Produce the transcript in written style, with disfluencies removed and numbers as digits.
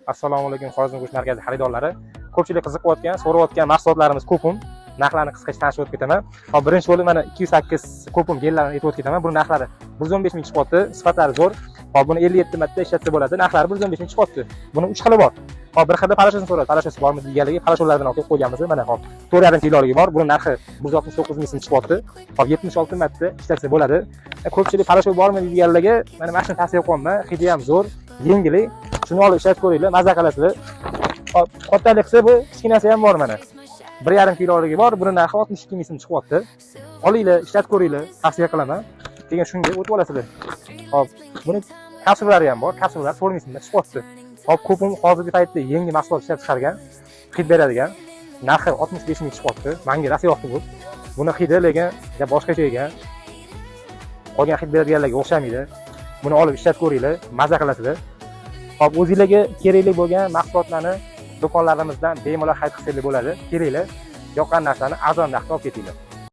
Assalomu alaykum, Xorazm go'sht markazi xaridorlari. Ko'pchilik qiziqayotgan, so'rayotgan mahsulotlarimiz ko'pum. Narxlarni qisqacha tanishib o'tib ketaman. Hop, birinchi bo'lib mana 208 ko'pum gellarini aytib o'tib ketaman. Buni narxlari 115 ming chiqyapti, sifatlari zo'r. Hop, buni 57 marta ishlatsa bo'ladi. Narxlari 115 ming chiqyapti. Buni 3 xili bor. Hop, bir xilda parashutni so'radi. Parashuti bormi deganligi, parashutlardan olib qo'yganmiz. Mana hop, 4,5 kiloligi bor. Buni narxi 169 ming so'm chiqyapti. Hop, 76 marta ishlatsa bo'ladi. Ko'pchilik parashut bormi deganligi, mana shuni tavsiya qilyapman. Hidi ham zo'r, yengillik. Shuni olib ishlatib ko'ringlar, maza qilasizlar. Hop, kattalik qilsa bu kichkinasi ham bor mana. 1,5 kiloligi bor. Buni narxi 62 ming so'm chiqyapti. Olinglar, ishlatib ko'ringlar, tavsiya qilaman. Keyin shunga o'tib olasizlar. Hop, buni kapsulalari ham bor. Kapsulalar 4 ming so'mdan chiqyapti. Hop, ko'pim hozirgi paytda yangi mahsulot ishlab chiqargan, hid beradigan. Narxi 65 ming chiqyapti. Menga rosa yoqdi bu. Buni hidi lekin boshqacha ekan. Qolgan hid beradiganlarga o'xshamaydi. Buni olib ishlatib ko'ringlar, maza qilasizlar. Hop, o'zingizlarga kerakli bo'lgan mahsulotlarni do'konlarimizdan bemalol xarid qilsangiz bo'ladi. Kelinglar, yoqqan narsani arzon narxda olib ketinglar.